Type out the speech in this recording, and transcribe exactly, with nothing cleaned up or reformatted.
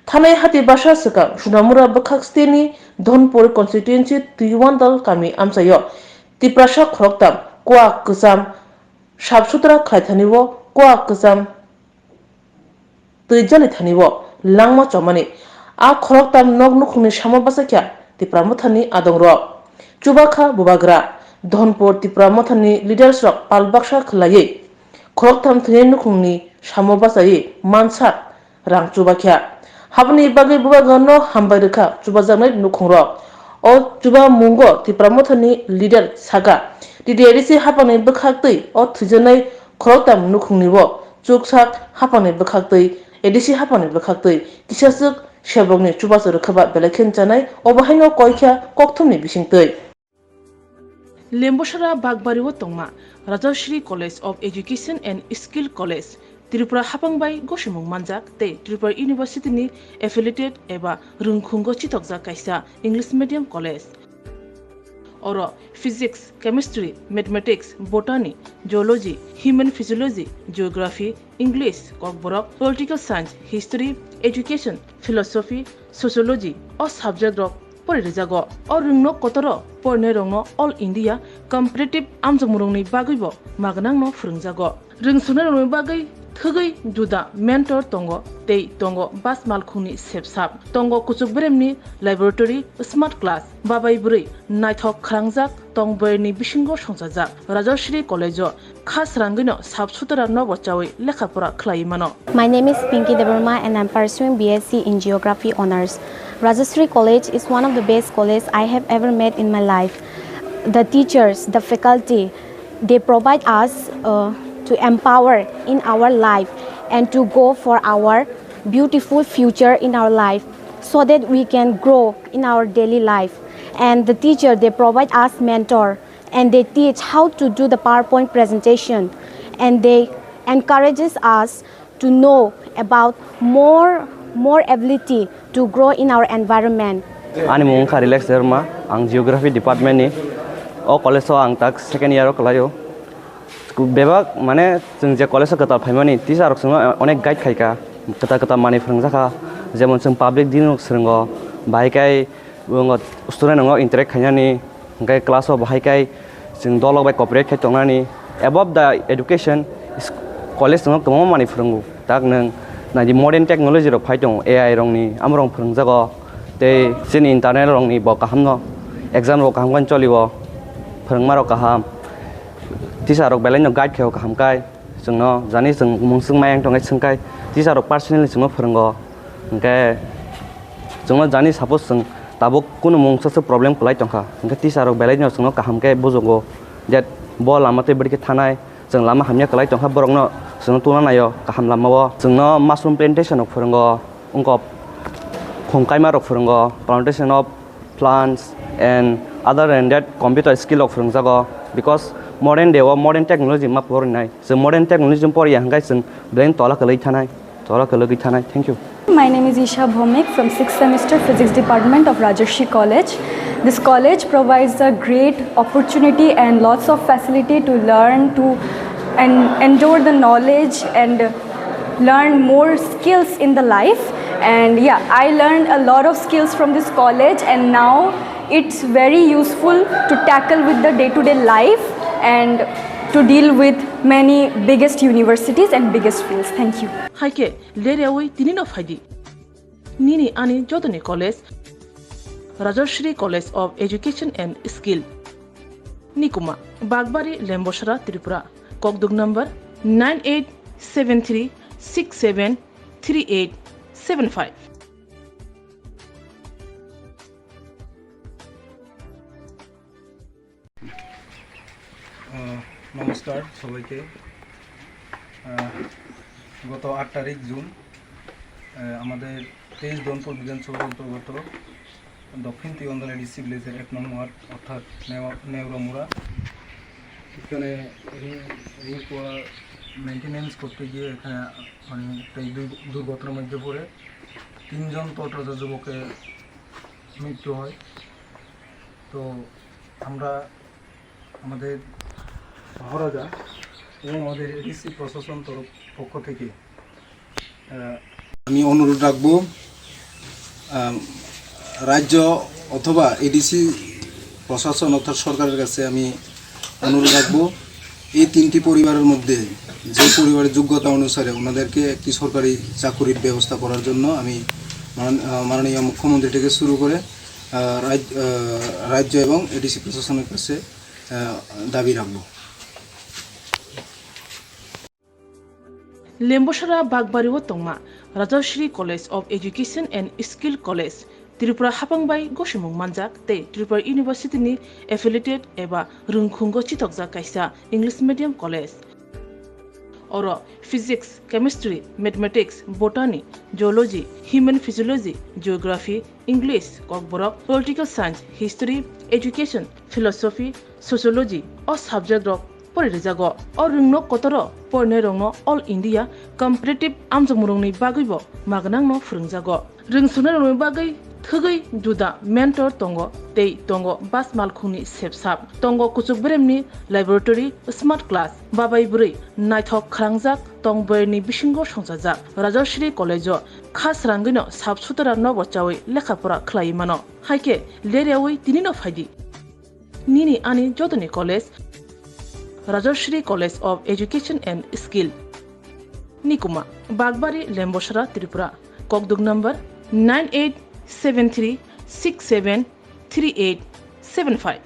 Thanai hati basa swkang Sunamura bwkhak steni Dhonpur constituency Twiwandal kami amchaio Tiprasa khoroktham kwak kwcham sap sutra khlai thani o kwak kwcham twi jali thani o langma chomani. A khoroktham nok nukhungni samo bachakya Tipra Mothani adongrok. Chubakha bubagra, Dhonpur Tipra Mothani leaders rok pal baksa khwlaiwi khoroktham thwinai nukhungni samo bachaiwi mansak rang chubakya. Haboni bagwi bubagrano hambai rwkha chubajaknai nukhungrok. O chubamungo Tipra Mothani leader saka, T D A D C haphangni bwkhaktwi o thwijaknai khoroktham nukhungni o chuksak haphangni bwkhaktwi, A D C haphangni bwkhaktwi kisaswk sebokni chubachu rwkhaba belai khe chanai, obo haino koikha kokthumni bisingtwi. Lembosara Bakbari o tongma Rajashri College of Education and Skill College, Tripura haphang bai gosimung manjak tei Tripura University ni affiliated eba rwngkhungo chitokjak kaisa English medium college. Oro Physics, Chemistry, Mathematics, Botany, Zoology, Human Physiology, Geography, English, Kokborok, Political Science, History, Education, Philosophy, Sociology o subject rok pori rijago. O rwngno kotoro porinai rokno All India Competitive amjokmung rokni bagwibo magnangno phwrwngjago. Rwngsuknai rokni bagwi thwgwi juda mentor tongo tei tongo bus malkhungni sepsap, tongo kuchuk beremni laboratory, smart class, babai bwrwi naithok khwlangjak tong bwrwini bisingo songchajak. Rajashri College o kha srangwino sap sutra nobo chawi lekha pora khlaiwi mano. My name is Pinky Debbarma and I'm pursuing B S C in Geography Honours. Rajashri College is one of the best college I have ever met in my life. The teachers, the faculty, they provide us uh, to empower in our life and to go for our beautiful future in our life so that we can grow in our daily life. And the teacher, they provide us mentor and they teach how to do the PowerPoint presentation and they encourages us to know about more, more ability to grow in our environment. Ani mung wngkha Relax Debbarma, ang Geography Department ni. O college o ang tak second year o kwlaio. Bebak mane chwng je college o kwtal phaimani teacher rok chwngno onek guide khaika, kwtal kwtal manwi phwrwngjakha, jemon chwng public din rok swrwngo, bahai khe student rok interact khainani, hwnkhe class o bahai khe chwng dolok bai cooperate khai tongnani. Above the education, college chwngno kwbangma manwi phwrwngo. Tak nwng naidi modern technology rok phai tongo, A I rokni, amorok phwrwngjago. Tei chini internal rokni bo kaham no, exam rok kaham khe choli o, phwrwngma rok kaham, teacher rok belai no guide khe o kaham kai. Chwngno jani chwng mungswk mayang tongkhe swngkhe teacher rok personally chwngno phwrwngo. Hwnkhe chwngno jani suppose chwng tabuk kunu mungsa se problem kwlai tongkha, hwnkhe teacher rok belai no chwngno kaham khe bujugo, that bo lama tei bwrwi khe thanai, chwng lama hamya kwlai tongkha borokno chwngno tungna naio kaham lamao. Chwngno mushroom plantation rok phwrwngo, wngkok khum kaima rok phwrwngo, plantation of plants and other than that computer skill rok phwrwngjago, because modern day o modern technology ma porinai. Chwng modern technology poriya hwnkhe chwng belai tola kwlwi thanai, tola kwlwi thanai. Thank you. My name is Isha Bhowmik from sixth semester Physics Department of Rajarshi College. This college provides a great opportunity and lots of facility to learn, to and endure the knowledge and learn more skills in the life. And yeah, I learned a lot of skills from this college, and now it's very useful to tackle with the day-to-day life and to deal with many biggest universities and biggest fields. Thank you. Hai khe, leryawi tini no phaidi. Nini ani jotoni college, Rajashri College of Education and Skill. Nikuma, Bakbari, Lembosara, Tripura. Kokduk number nine eight seven three six seven three eight seven five. আহ, নমস্কার সবাইকে। আহ, গত আট তারিখ জুন, আহ, আমাদের তেইশ ধনপুর বিধানসভার অন্তর্গত দক্ষিণ তিওয়ান্দালা ডিসি ভিলেজের এক নং ওয়ার্ড, অর্থাৎ নেওয়া-, নেওরামুড়া, এখানে রিং-, রিং কুয়া মেইনটেনেন্স করতে গিয়ে এখানে, মানে, একটা দুর-, দুর্ঘটনার মধ্যে পড়ে তিনজন তটরাজা যুবকের মৃত্যু হয়। তো আমরা আমাদের মহারাজা এবং আমাদের এডিসি প্রশাসন তরফ, পক্ষ থেকে, আহ, আমি অনুরোধ রাখবো আম, রাজ্য অথবা এডিসি প্রশাসন অর্থাৎ সরকারের কাছে আমি অনুরোধ রাখবো, এই তিনটি পরিবারের মধ্যে যে পরিবারের যোগ্যতা অনুসারে ওনাদেরকে একটি সরকারি চাকুরির ব্যবস্থা করার জন্য আমি মানন-, আহ, মাননীয় মুখ্যমন্ত্রী থেকে শুরু করে, আহ, রাজ-, আহ, রাজ্য এবং এডিসি প্রশাসনের কাছে, আহ, দাবি রাখবো। Lembosara Bagbario tongma Rajashri College of Education and Skill College, Tripura hapang bai gosimung manjak tei Tripura University ni affiliated eba rwngkhungo chithokjak kaisa English medium college. Oro Physics, Chemistry, Mathematics, Botany, Zoology, Human Physiology, Geography, English, Kokborok, Political Science, History, Education, Philosophy, Sociology o subject rok pori rijago. O rwngno kotoro porinai rokno All India competitive amjokmung rokni bagwibo magnangno phwrwngjago. Rwngsungnai rokni bagwi thwgwi juda mentor tongo tei tongo bas malkhungni sepsap. Tongo kuchuk beremni laboratory, smart class, babai bwrwi naithok khwrangjak tong boyarni bisingo songchajak. Rajashri College o kha srangwino sap sutara nobo chawi lekha pora khlaiwi mano. Haikhe leryawi tinino phaidi. Nini ani jotoni college Rajashri College of Education and Skill. Nikuma, Bagbari, Lembosara, Tripura. Kokduk number nine eight seven three six seven three eight seven five.